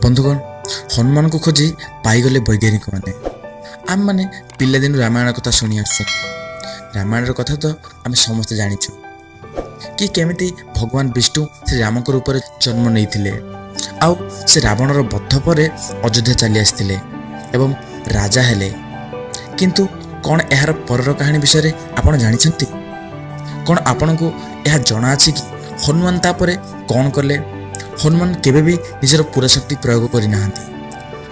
ବନ୍ଧୁଗଣ, ହନୁମାନଙ୍କୁ ଖୋଜି ପାଇଗଲେ ବୈଜ୍ଞାନିକମାନେ। ଆମେମାନେ ପିଲାଦିନୁ ରାମାୟଣ କଥା ଶୁଣି ଆସୁଛନ୍ତି। ରାମାୟଣର କଥା ତ ଆମେ ସମସ୍ତେ ଜାଣିଛୁ କି କେମିତି ଭଗବାନ ବିଷ୍ଣୁ ଶ୍ରୀରାମଙ୍କ ରୂପରେ ଜନ୍ମ ନେଇଥିଲେ ଆଉ ସେ ରାବଣର ବଧ ପରେ ଅଯୋଧ୍ୟା ଚାଲି ଆସିଥିଲେ ଏବଂ ରାଜା ହେଲେ। କିନ୍ତୁ କ'ଣ ଏହାର ପରର କାହାଣୀ ବିଷୟରେ ଆପଣ ଜାଣିଛନ୍ତି? କ'ଣ ଆପଣଙ୍କୁ ଏହା ଜଣାଅଛି କି ହନୁମାନ ତାପରେ କ'ଣ କଲେ? ହନୁମାନ କେବେ ବି ନିଜର ପୁରା ଶକ୍ତି ପ୍ରୟୋଗ କରିନାହାନ୍ତି।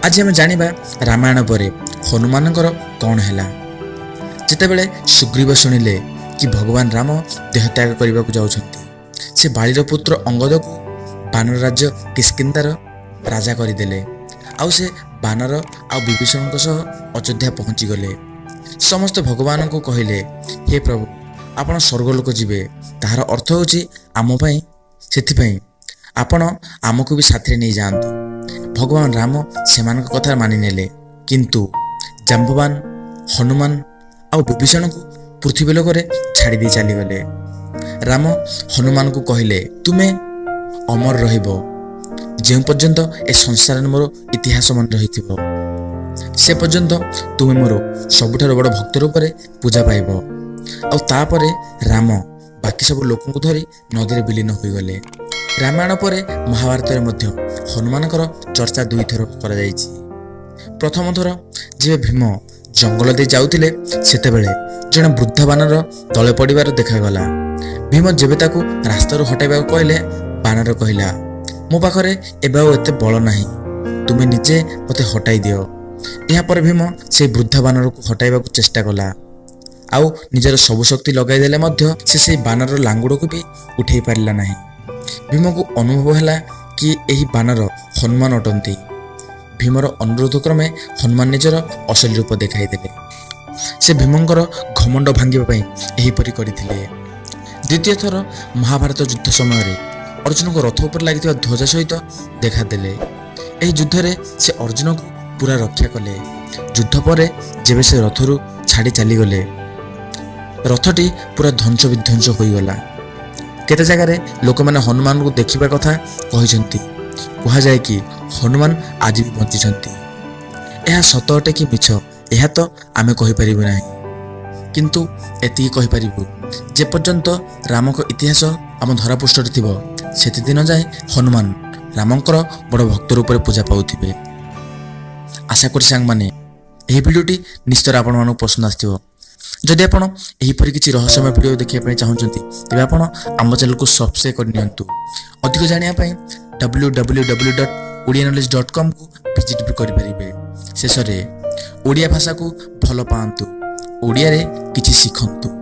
ଆଜି ଆମେ ଜାଣିବା ରାମାୟଣ ପରେ ହନୁମାନଙ୍କର କ'ଣ ହେଲା। ଯେତେବେଳେ ସୁଗ୍ରୀବ ଶୁଣିଲେ କି ଭଗବାନ ରାମ ଦେହତ୍ୟାଗ କରିବାକୁ ଯାଉଛନ୍ତି, ସେ ବାଳିର ପୁତ୍ର ଅଙ୍ଗଦକୁ ବାନର ରାଜ୍ୟ କିଷ୍କିନ୍ଦାର ରାଜା କରିଦେଲେ ଆଉ ସେ ବାନର ଆଉ ବିଭୀଷଣଙ୍କ ସହ ଅଯୋଧ୍ୟା ପହଞ୍ଚିଗଲେ। ସମସ୍ତେ ଭଗବାନଙ୍କୁ କହିଲେ, "ହେ ପ୍ରଭୁ, ଆପଣ ସ୍ୱର୍ଗଲୋକ ଯିବେ, ତାହାର ଅର୍ଥ ହେଉଛି ଆମ ପାଇଁ, ସେଥିପାଇଁ ଆପଣ ଆମକୁ ବି ସାଥିରେ ନେଇଯାଆନ୍ତୁ।" ଭଗବାନ ରାମ ସେମାନଙ୍କ କଥା ମାନିନେଲେ, କିନ୍ତୁ ଜାମ୍ବବାନ, ହନୁମାନ ଆଉ ବିଭୀଷଣକୁ ପୃଥିବୀ ଲୋକରେ ଛାଡ଼ି ଦେଇ ଚାଲିଗଲେ। ରାମ ହନୁମାନଙ୍କୁ କହିଲେ, "ତୁମେ ଅମର ରହିବ। ଯେଉଁ ପର୍ଯ୍ୟନ୍ତ ଏ ସଂସାରରେ ମୋର ଇତିହାସ ମନେ ରହିଥିବ, ସେ ପର୍ଯ୍ୟନ୍ତ ତୁମେ ମୋର ସବୁଠାରୁ ବଡ଼ ଭକ୍ତ ରୂପରେ ପୂଜା ପାଇବ।" ଆଉ ତାପରେ ରାମ ବାକି ସବୁ ଲୋକଙ୍କୁ ଧରି ନଦୀରେ ବିଲୀନ ହୋଇଗଲେ। ରାମାୟଣ ପରେ ମହାଭାରତରେ ମଧ୍ୟ ହନୁମାନଙ୍କର ଚର୍ଚ୍ଚା ଦୁଇଥର କରାଯାଇଛି। ପ୍ରଥମ ଥର ଯେବେ ଭୀମ ଜଙ୍ଗଲ ଦେଇ ଯାଉଥିଲେ, ସେତେବେଳେ ଜଣେ ବୃଦ୍ଧ ବାନର ତଳେ ପଡ଼ିବାର ଦେଖାଗଲା। ଭୀମ ଯେବେ ତାକୁ ରାସ୍ତାରୁ ହଟାଇବାକୁ କହିଲେ, ବାନର କହିଲା, "ମୋ ପାଖରେ ଏବେ ଆଉ ଏତେ ବଳ ନାହିଁ, ତୁମେ ନିଜେ ମୋତେ ହଟାଇ ଦିଅ।" ଏହାପରେ ଭୀମ ସେଇ ବୃଦ୍ଧ ବାନରକୁ ହଟାଇବାକୁ ଚେଷ୍ଟା କଲା ଆଉ ନିଜର ସବୁ ଶକ୍ତି ଲଗାଇଦେଲେ ମଧ୍ୟ ସେ ସେଇ ବାନରର ଲାଙ୍ଗୁଡ଼କୁ ବି ଉଠେଇ ପାରିଲା ନାହିଁ। ଭୀମକୁ ଅନୁଭବ ହେଲା କି ଏହି ବାନର ହନୁମାନ ଅଟନ୍ତି। ଭୀମର ଅନୁରୋଧ କ୍ରମେ ହନୁମାନ ନିଜର ଅସଲି ରୂପ ଦେଖାଇଦେଲେ। ସେ ଭୀମଙ୍କର ଘମଣ୍ଡ ଭାଙ୍ଗିବା ପାଇଁ ଏହିପରି କରିଥିଲେ। ଦ୍ୱିତୀୟ ଥର ମହାଭାରତ ଯୁଦ୍ଧ ସମୟରେ ଅର୍ଜୁନଙ୍କ ରଥ ଉପରେ ଲାଗିଥିବା ଧ୍ୱଜା ସହିତ ଦେଖାଦେଲେ। ଏହି ଯୁଦ୍ଧରେ ସେ ଅର୍ଜୁନକୁ ପୁରା ରକ୍ଷା କଲେ। ଯୁଦ୍ଧ ପରେ ଯେବେ ସେ ରଥରୁ ଛାଡ଼ି ଚାଲିଗଲେ, ରଥଟି ପୁରା ଧ୍ୱଂସ ବିଧ୍ୱଂସ ହୋଇଗଲା। କେତେ ଜାଗାରେ ଲୋକମାନେ ହନୁମାନଙ୍କୁ ଦେଖିବା କଥା କହିଛନ୍ତି। କୁହାଯାଏ କି ହନୁମାନ ଆଜି ବି ବଞ୍ଚିଛନ୍ତି। ଏହା ସତ ଅଟେ କି ମିଛ, ଏହା ତ ଆମେ କହିପାରିବୁ ନାହିଁ। କିନ୍ତୁ ଏତିକି କହିପାରିବୁ, ଯେପର୍ଯ୍ୟନ୍ତ ରାମଙ୍କ ଇତିହାସ ଆମ ଧରାପୃଷ୍ଠରେ ଥିବ, ସେତେଦିନ ଯାଏଁ ହନୁମାନ ରାମଙ୍କର ବଡ଼ ଭକ୍ତ ରୂପରେ ପୂଜା ପାଉଥିବେ। ଆଶା କରୁଛି ସାଙ୍ଗମାନେ, ଏହି ଭିଡ଼ିଓଟି ନିଶ୍ଚୟ ଆପଣମାନଙ୍କୁ ପସନ୍ଦ ଆସିଥିବ। ଯଦି ଆପଣ ଏହିପରି କିଛି ରହସ୍ୟମୟ ଭିଡ଼ିଓ ଦେଖିବା ପାଇଁ ଚାହୁଁଛନ୍ତି, ତେବେ ଆପଣ ଆମ ଚ୍ୟାନେଲକୁ ସବସ୍କ୍ରାଇବ୍ କରିନିଅନ୍ତୁ। ଅଧିକ ଜାଣିବା ପାଇଁ www.odiaknowledge.comକୁ ଭିଜିଟ୍ ବି କରିପାରିବେ। ଶେଷରେ ଓଡ଼ିଆ ଭାଷାକୁ ଭଲ ପାଆନ୍ତୁ, ଓଡ଼ିଆରେ କିଛି ଶିଖନ୍ତୁ।